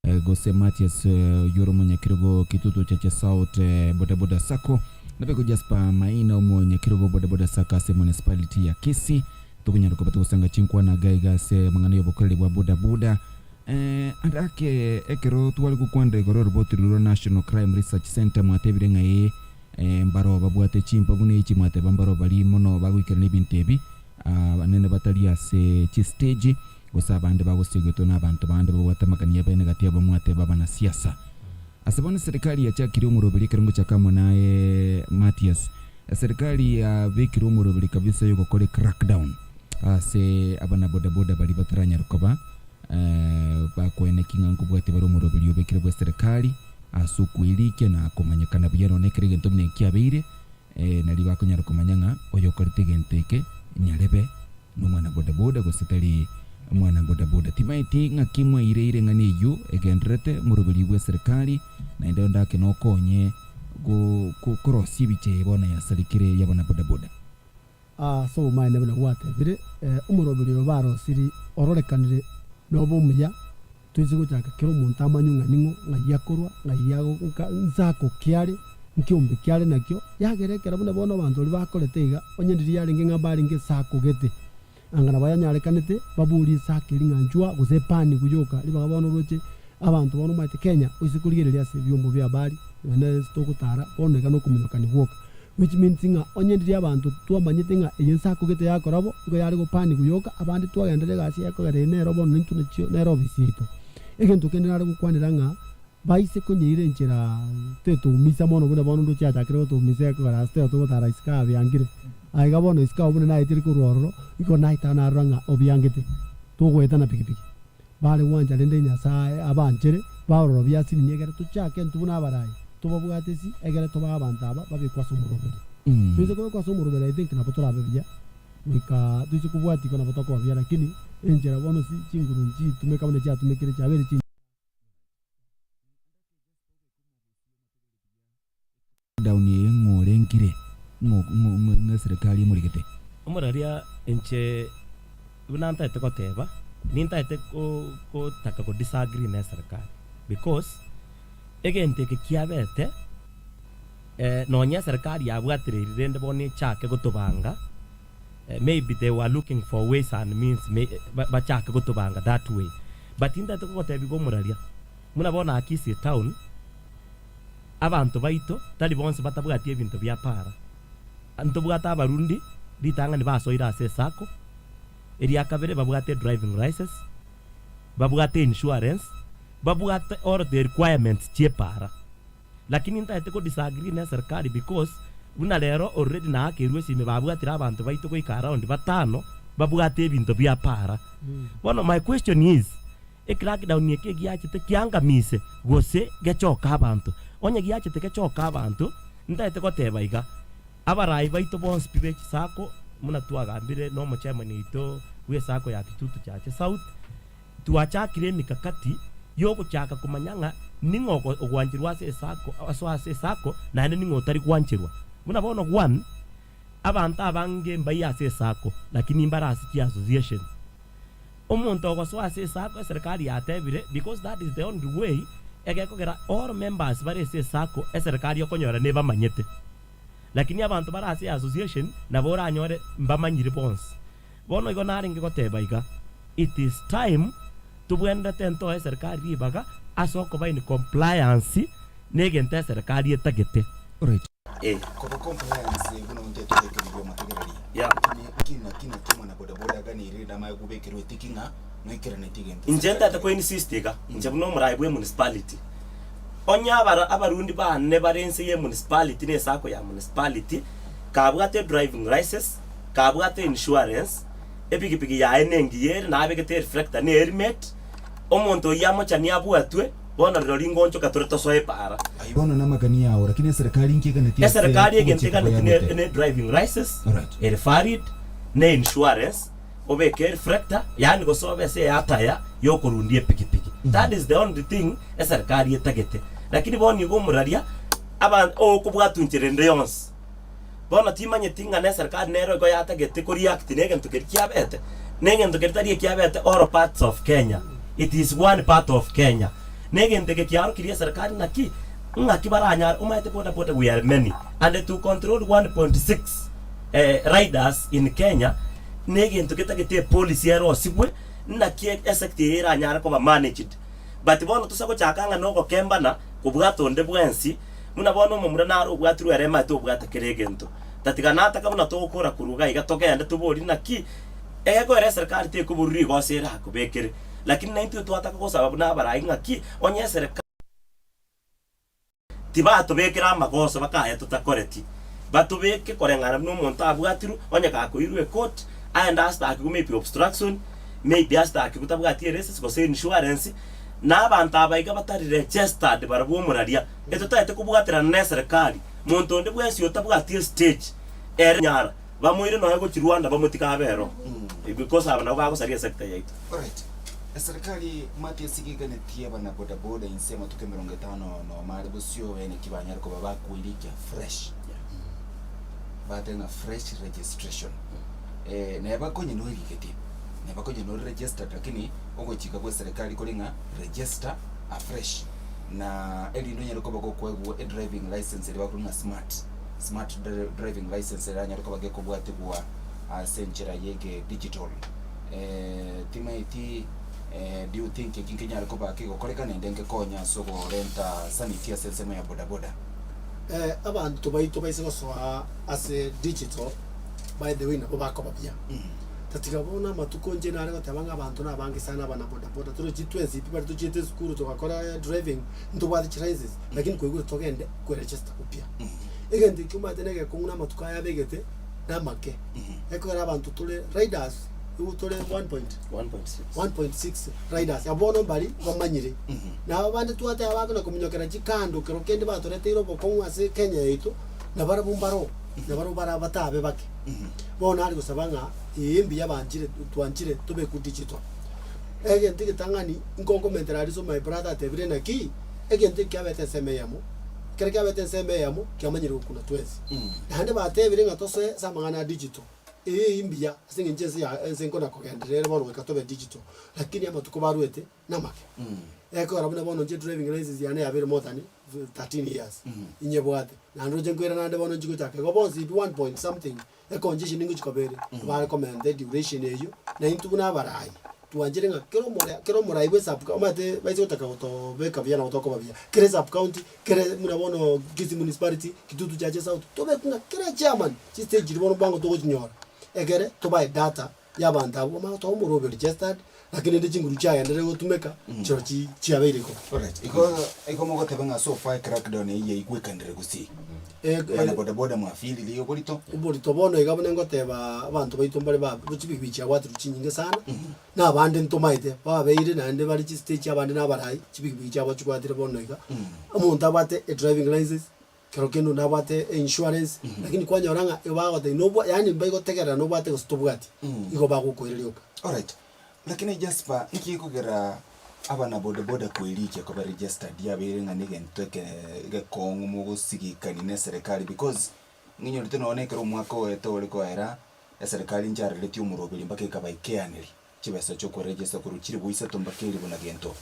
Gose Mathias oyio ore omonyakerogo Kitutu Chache South Bodaboda Sacco, nabego Jasper Maina omonyakerogo Bodaboda Sacco ase Municipality ya Kisii. Tokonyara koba togosanga chinkwana iga iga ase amang'ana y'obokoreri bwa bodaboda. Ande ake ekero tware gokwanera igoro y'oroboti rwa National Crime Research Centre mwatebire ng'a ee mbaro babwate chimpa buna echi mwateba mbaro baria mono bagoikerana ebinto ebi abanene batari ase chistage. Gose abande bagosiegetwe nabanto bande babwate amagani abene gati y'abamwate b'abanasiasa. Ase bono eserikari yachakire omoroberi ekero ngochaka amo naye Mathias. Eserikari yabekire omoroberi kabisa yogokora ecrackdown ase abanabodaboda baria bataranyare koba bakoeneki ng'a nkobwatia bare omoroberi obekire bw'eserekari ase okwerikia na komanyekana buya nonya ekero egento buna eki kiabeire nario bakonyara komanya ng'a oyokorete egento eke nyarebe Nomwana bodaboda gose tari mwana bodaboda. Timaeti ng'aki mwaireire eng'ana eyio egendererete moroberio bw'eserekari, naende onde ake nokonye go ko korosia ebicha eye bono yasarekire y'abana bodaboda. Ase obomaene buna gwatebire, omoroberio oyo barosiri ororekanire nobe omuya, toise gochaka kera omonto amanywe ng'a ning'o, ng'ai akorwa, ng'ai ago nka nsako ki are, nkiombe ki are nakio, yagera ekero buna bono abanto baria bakorete iga, onye ndiria yarenge ng'a mbarenge esako gete, anga nabo yanyarekanete baborie esako eria ng'a nchwa gose epani buya oka, ribaga bono oroche abanto bono omanyete Kenya oise korigereria ase ebiombo bia habari, nonya ase togotara, bono iga nokominyokani gwoka. Which means ng'a onye ndiria abanto twamanyete ng'a eye nsako gete yakora bo, igo yare gopani buya oka, abande twagenderera egasi ekogera eye nero bono intwe nachio nere ofisi yaito. Egento kende nare gokwanera ng'a. Baise konyeira enchera tetoumisa mono buna bono ndoche achakire gotoumisa ekogera ase tero togotara isiko abiangire. Aiga bono isiko abwo buna naetire korwa ororo, igo naeta narora ng'a obiangete, togoeta na pikipiki. Bare gwancha rende Nyasae abanchere, baororo biasinini egere tochake intwe buna abarai, tobabwate esi, egere tobae abanto aba babekwe ase omoroberi. Toise kobekwa ase omoroberi I think nabo torabe buya, goika toise kobwatia igo nabo tokoba buya lakini enchera bono si chinguru nchitumeka buna chiatumekire chiabeire chin. Down eye ng'o orengire ng'o ng'o ng'o ng'o eserekari emorigete. Omoraria inche buna ntaete goteba, nintaete ko kotaka ko disagree na eserekari because egento eke kiabete nonye eserekari yabwatereiri rende bono echake gotobanga maybe they were looking for ways and means bachake gotobanga that way but ntaete kogotebia iga omoraria buna bono aa Kisii town. Abanto baito tari bonsi batabwati ebinto bia para. Ntobwate abarundi ritang'ani basoire ase esacco, eria kabere babwate edriving licence, babwate insurance, babwate all the requirements chi'epara. Lakini ntaete ko disagree ne eserikari because buna rero already naakerwe esime babwatire abanto baito goika around batano babwate ebinto bia para. Bono my question is, Ecrackdown eke egiachete kiangamise gose gechoke abanto. Onye giachete gechoke abanto, ntaete goteba iga, abarai baito bonsi pi be chisacco, buna twagambire na omochairman oito bwe esacco ya Kitutu Chache South, twachakire emikakati yogochaka komanya ng'a ning'o ogo ogwancherwa ase esacco asoe ase esacco naende ning'o otari gwancherwa. Buna bono one, abanto abange mbaiyo ase esacco, lakini mbare ase chiassociation. Omonto ogosoa ase esacco eserekari yatebire because that is the only way egekogera all members bare ase esacco eserekari okonyora nebamanyete. Lakini abanto bare ase association nabo oranyore mbamanyiri bonsi. Bono igo narenge goteba iga, it is time tobwenerete ntoe eserekari ribaga ase okoba in compliance negento eserekari etagete. Alright. Eh. Koba compliance buna omonto etobekereria omotegereri. Yeah. Lakini nki naki naki omwana bodaboda aganeirie rende amaye kobekerwa etiki ng'a noikeraneti egento Inche ntete ko insist iga, inche buna omorai bwe municipality, onye abara abarundi bane bare inse ye municipality na esacco ya municipality, kabwate edriving licence, kabwate insurance, epikipiki yaye nengiya ere, nabegete ereflector na ehelmet, omonto oyio amochanie abwatwe, Bono rirorio ingoonchoka tore tosoe epaara. Ayio bono namagani ao, lakini eserekari inki eganetie ase Eserekari egento ogochika eganetie ne, koyarwete? ne driving licence Alright. ere valid, ne insurance, obeke ereflector, yaani gose obe ase eataya yokorundia epikipiki. That is the only thing eserekari etagete. Lakini bono igo omoraria, aba okobwatwa inchera ende yonsi. Bono timanyeti ng'a neserikari nero igo yatagete ko react na egento keria kiabete, na egento keria tari ekiabete all parts of Kenya, it is one part of Kenya. Na egento eke kiarokirie eserekari naki, ng'aki baranyare, omanyete boda boda we are many and to control 1.6 riders in Kenya negento getagete epolicy erosigwe naki esector eye eranyare koba managed. But bono tosa gochaka ng'a nogokembana kobwata onde bwensi, buna bono omomura nare obwatirwe ere emanyete obwate kera egento. Tatiga nataka buna togokora korwa iga iga togende toborie naki egekoera eserekari tekoborwa rigoso erakobekere. Lakini naintwe twataka gosaba buna abarai ng'aki onye eserekari Tibatobekera amagoso bakaya totakoreti, batobeke koreng'ana buna omonto abwatirwe, onye gakoirwa ecourt, aende astakigwe maybe obstruction, maybe astakigwe tabwati eresesi gose insurance, na abanto aba iga batari registered barabwo omoraria, etotaete kobwaterana na eserekari, monto onde bwensi otabwati estage, ere nyara, bamoire nonya gochia Rwanda bamotige abe ero, because aba nabo bagosaria esector yaito. Alright. Eserikari mati esigeganetie abana bodaboda inse amatuko 50 noma are bosio bene ki banyare koba bakoirikia fresh. Bate ng'a fresh registration. Eh, neba konye noirigetie, neba konye nori registered lakini ogochika gwe serikali kore ng'a register afresh. Na erinde onyare koba gokoegwa edriving license eria bakorwa ng'a smart, smart driving license eranyare koba gekobwatigwa ase enchera ya ege digital. Timaeti do you think eki nkenyare koba kegokoreka naende ngekonye ase ogorenta sanity ase ensemo ya bodaboda? Abanto baito baise gosoa ase digital by the way nabo bakoba buya. Tatiga bono amatuko inche nare goteba ng'a abanto nabange sana abana bodaboda torochi twensi pi baria tochiete esukuru togakora driving ntobwate chilicense lakini kwaigure togende koeregister upya. Egento ekio omanyete na egekong'u na amatuko aya abegete namake, ekero abanto tore riders nigo tore 1.6 1.6 riders abwo bono mbari bamanyire. Na aba bande twateba bakona kominyokera chikando kero kende batoreteire obokong'u ase Kenya yaito, nabarabwo mbaro, nabarabwo bara batabe bake. Bono nare gosaba ng'a ee mbuya banchire twanchire tobekwe digital. Egento egetang'ani nkonkomentera aria ase my brother atebire naki, egento eki kiabete ensemo eyemo, ekero kiabete ensemo eyemo kiamanyire gokuna twensi. Naende batebire ng'a tosoe ase amang'ana a digital, eye imbuya ase eng'encho ense ya ense nkona kogenderera ere bono goika tobe digital, lakini amatuko barwete namake. Ekogera buna bono inche driving license yane yabeire more than 13 years, inyebwate, naende roche nkoira naende bono nchi gochaka igo bonsi pi one point something, econgestion ngochi koba ere, bare komenta eduration eywo, na intwe buna abarai. Twanchire ng'a kera omore kera omorai bwe sub omanyete baise gotaka gotobeka buya nabo tokoba buya, kera esub county, kere buna bono Kisii municipality, Kitutu Chache South, tobekwe ng'a kera echairman, chistage chiria bono bwango togochinyora, egere tobae data ya abanto abwo bamanye gotoa omorobio registered, lakini rende chinguru chiagenderire gotumeka, chiro chi chiabeire igoro. Alright, igo igo mogoteba ng'a so far ecrackdown eyio yaigwekanire gusii. Bana bodaboda mwafeelire oborito? Oborito bono iga buna ngoteba abanto baito mbare ba chipikipiki chiabwatirwe chinyinge sana, na abande ntomaete babeire naende bare chistage abande na abarai, chipikipiki chiabo chibwatire bono iga. Omonto abwate edriving license, kero kende onde abwate einsurance, lakini kwanyora ng'a ebagotebia nobwa yaani mbaigotegerera nobwate gose tobwati, igo bagokoira rioka. Alright, Lakini Jasper, nki gekogera abana bodaboda koerikia koba registered yabeire ng'a negento eke egekong'u mogosigikani na eserekari because ng'inyorete nonye na ekero omwaka oete ore koera, eserekari nchareretie omoroberi mpaka ekabaikeaneria chibesa chia okoregister korwa chilifu isato mpaka elifu na gento.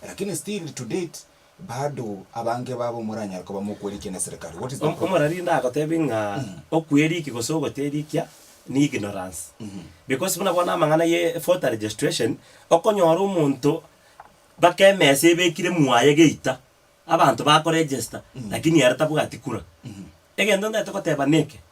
Lakini still to date bado abange babo moranyare koba mokoerikia na eserekari. What is the problem? Omorari ndagotebi ng'a okwerikia gose ogoterikia ni ignorance. Because buna bono amang'ana ye voter registration, okonyora omonto mpaka emesa ebekire mwaye geita, abanto bakoregister, lakini ere tabwati kura. Egento ntagete goteba neke.